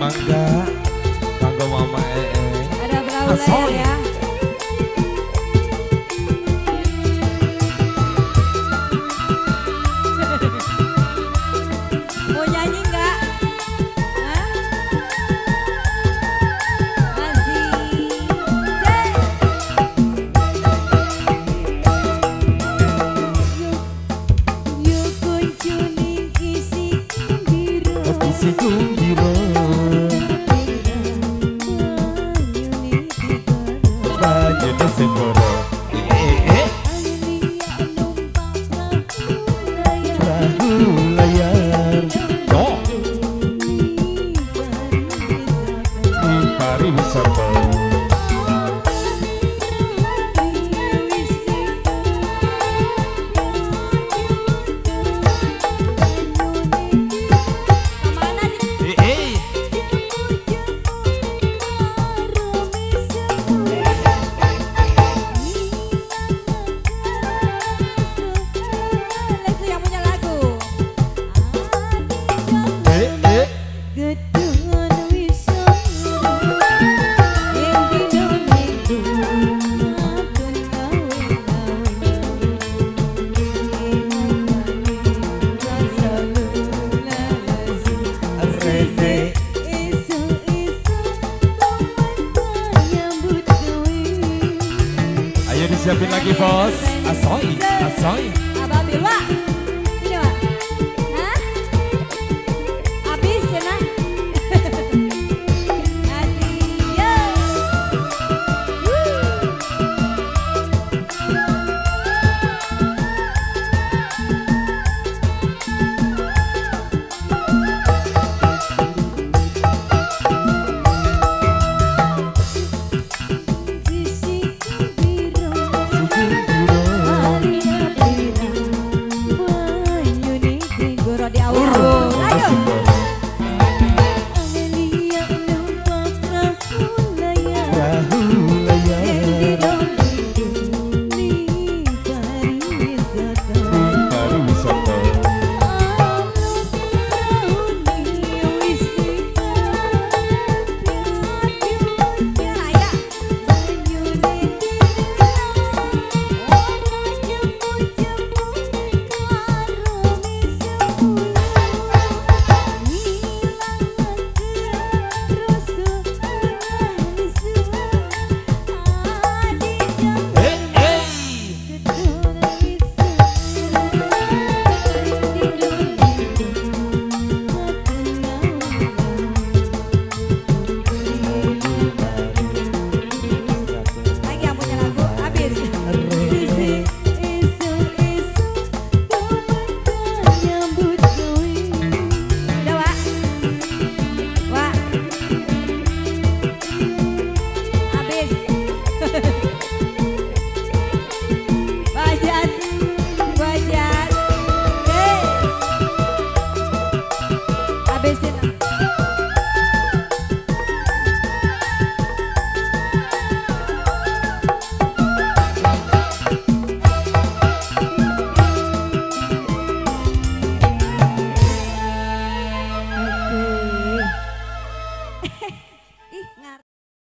Mangga kanggo Mama Ee. Ada perahu layar ya. Mau nyanyi nggak? Hah? Masih. Yuk kuncuning kisi kumbiro. Kisi kumbiro. Banyune segoro. Perahu layar. Yo. Pariwisata. Ayo disiapin lagi bos. Asoy, asoy. Abang Bilwa, sini Wak. Hah? Habis ya nak? Ayo.